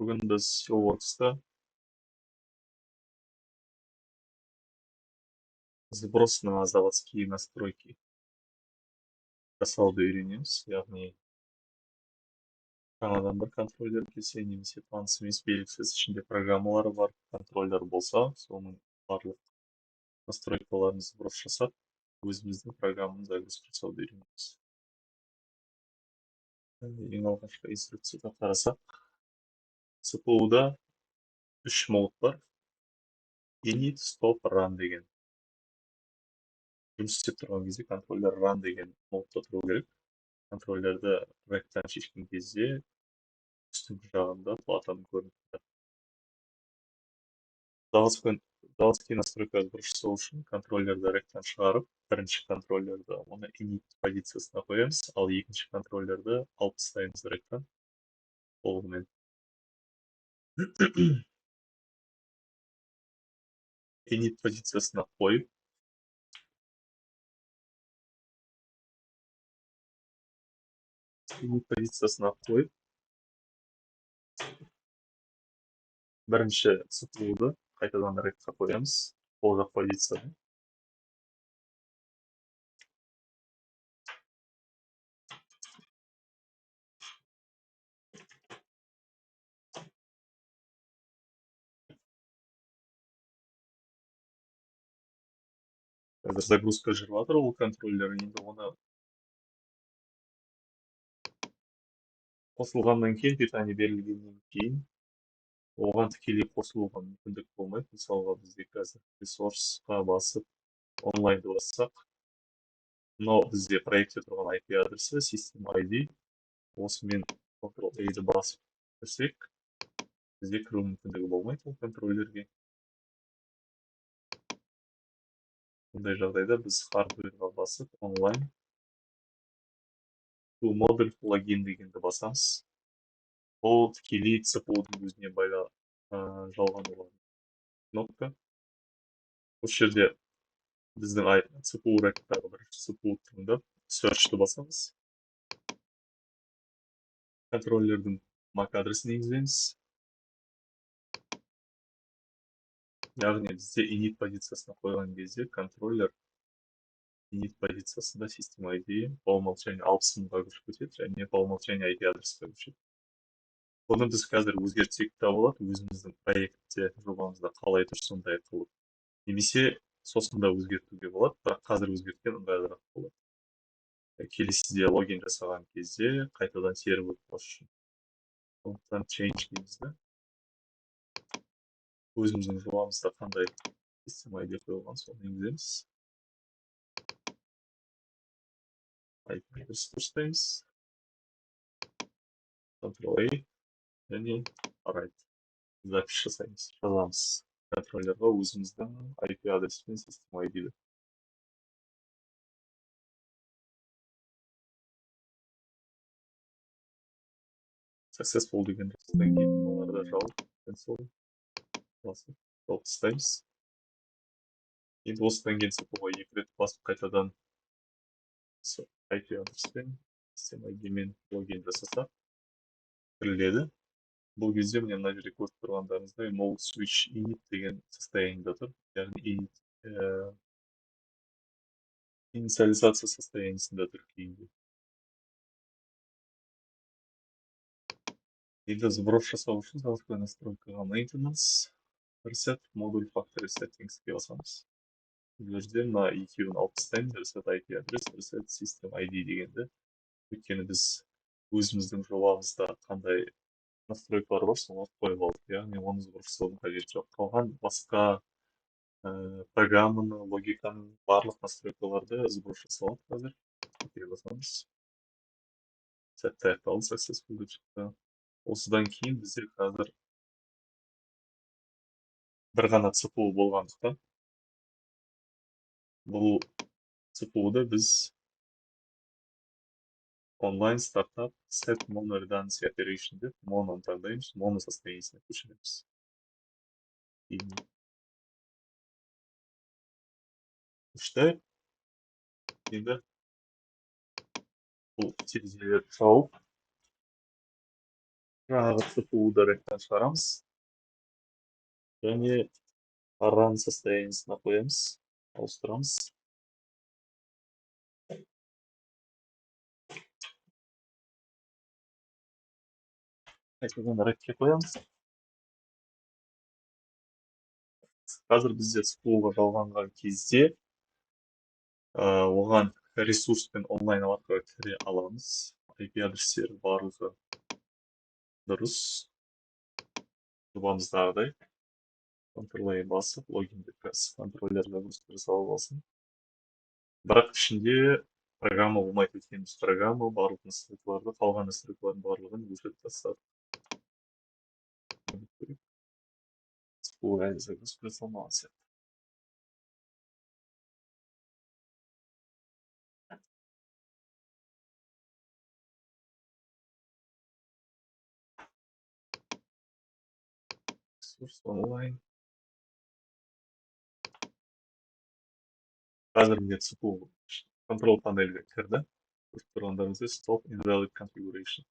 Бүгін біз SolidWorks'та сброс на заводские настройки жасауды үйренеміз. Яғни жаңадан бір контроллер келсе, немесе таныс емес, белгісіз, ішінде программалары бар контроллер болса, соның барлық настройкаларын сброс жасап, өзіміздің программаны загрузка жасауды үйренеміз. Ең алғашқы инструкцияда қарасақ, CPU-да 3 мод бар. Init, Stop, Run деген. Жұмыс істеп тұрған кезде контроллер Run деген модта тұру керек. Контроллерді ректан шешкен кезде үстіңгі жағында платаның көрініп тұрады. Заводский настройка сброс жасау үшін контроллерді ректан шығарып, бірінші контроллерді оны init позициясына қоямыз, ал екінші контроллерді алып тастаймыз ректан толығымен. Init позициясына қойып, бірінші CPU-ды қайтадан рекқа қоямыз, ол жақ позицияны. Қазір загрузка жүріп жатыр ол контроллер, енді оны қосылғаннан кейін, питание берілгеннен кейін оған тікелей қосылуға мүмкіндік болмайды. Мысалға, бізде қазір ресурсқа басып онлайнды бассақ, мынау бізде проектте тұрған IP адресі, System ID, осымен Ctrl A-ді басып кірсек, бізде кіру мүмкіндігі болмайды ол контроллерге. Бұндай жағдайда біз hardware-ға басып онлайн to model логин дегенді басамыз. Ол тікелей CPU-дың өзіне жалғанылған кнопка. Осы жерде біздің CPU ректағы бірінші CPU таңдап search-ті басамыз. Контроллердің MAC адресін енгіземіз. Яғни бізде init позициясына қойған кезде контроллер init позициясында System ID по умолчанию алпыс мыңға көшіп кетеді және по умолчанию IP адреске көшеді. Бұны біз қазір өзгертсек те болады, өзіміздің проектте, жобамызда қалай тұр сондай қылып. Немесе сосын да өзгертуге болады, бірақ қазір өзгерткен ыңғайлырақ болады. Келесіде логин жасаған кезде қайтадан теріп өтпес үшін. Сондықтан change дейміз да. Өзіміздің жобамызда қандай System ID қойылған, соны енгіземіз. IP адрес дұрыстаймыз. Ctrl A және write. Запись жасаймыз, жазамыз. Контроллерға өзіміздің IP адресі пен System I D-ді. Successful деген жазғаннан кейін оларды жауып, cancel басып, жауып тастаймыз. Енді осыдан кейін CPU-ға екі рет басып қайтадан IP адреспен, System I D-мен логин жасасақ, кіріледі. Бұл кезде міне мына жерде көріп тұрғандарыңыздай mode switch init деген состояниеда тұр. Яғни инициализация состояниесінде тұр кейінде. Енді сброс жасау үшін заводской настройкаға maintenance, reset, модуль factory settings-ке басамыз. Бұл жерде мына екеуін алып тастаймыз, reset IP адрес, reset System ID дегенді. Өйткені біз өзіміздің жобамызда қандай настройкалар бар, соларды қойып алдық. Яғни оны сброс жасаудың қажеті жоқ. Қалған басқа программаны, логиканы, барлық настройкаларды сброс жасалады қазір. Окей басамыз. Сәтті аяқталды, successful деп шықты. Осыдан кейін бізде қазір бір ғана CPU болғандықтан бұл CPU-ды біз онлайн стартап set mono redundancy operation деп мононы таңдаймыз, моно состояниесіне көшіреміз. Үшті. Енді бұл терезелерді жауып, Жаңағы CPU-ды rack тан шығарамыз және run состояние сіне қоямыз, ауыстырамыз. Қайтадан rack ке қоямыз. Қазір бізде CPU-ға жалғанған кезде оған ресурспен онлайн арқылы кіре аламыз. IP адрестері барлығы дұрыс. Жобамыздағыдай. Ctrl-A басып, логин деп қазір контроллер загрузка жасалып алсын. Бірақ ішінде программа болмайды, өйткені біз программа барлық настройкаларды, қалған настройкалардың барлығын өшіріп тастадық. CPU әлі загрузка жасалмаған сияқты. Ресурс онлайн. Қазір міне CPU контрол панельге кірді. Көріп тұрғандарыңыздай, stop invalid configuration.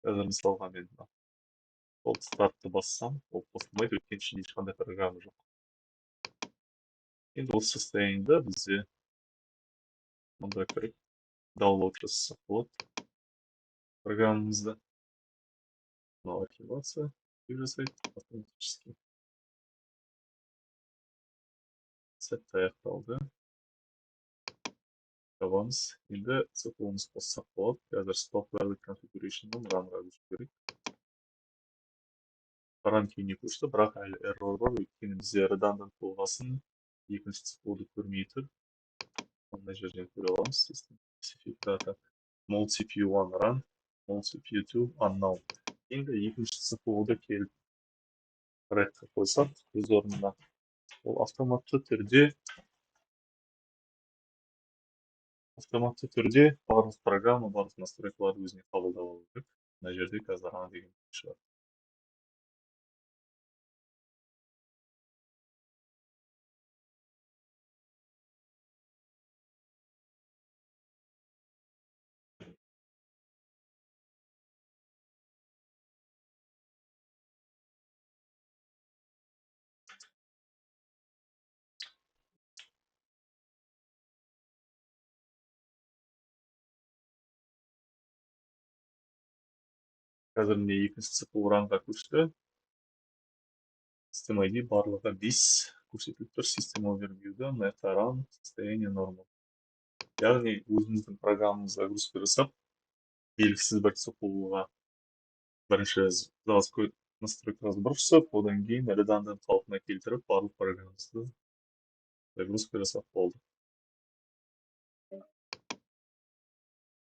Қазір мысалға мен мына cold start ты бассам, ол қосылмайды, өйткені ішінде ешқандай программа жоқ. Енді осы состояние да бізде мұнда кіріп download жасасақ болады программамызды. Мынау архивация жасайды автоматически. Сәтті аяқталды. Табамыз. Енді CPU-мыз қоссақ болады. Қазір stop valid configuration-дан run-ға көшу керек. Run күйіне көшті, бірақ әлі error бар, өйткені бізде redundant болғасын екінші CPU-ды көрмей тұр. Мына жерден көре аламыз. System specific data mode CPU1 run, mode CPU2 unknown. Енді екінші CPU-ды келіп rack ке қойсақ, өз орнына ол автоматты түрде барлық программа, барлық настройкаларды өзіне қабылдап алу керек. Мына жерде қазір run деген шығады. Қазір міне екінші CPU run-ға көшті. System ID барлығы 5 көрсетіліп тұр. System overview-да мына жақта run состояние normal. Яғни өзіміздің программамызға загрузка жасап, белгісіз бір CPU-ға бірінші заводской настройкаға сброс жасап, одан кейін redundant қалпына келтіріп, барлық программамызды загрузка жасап болдық.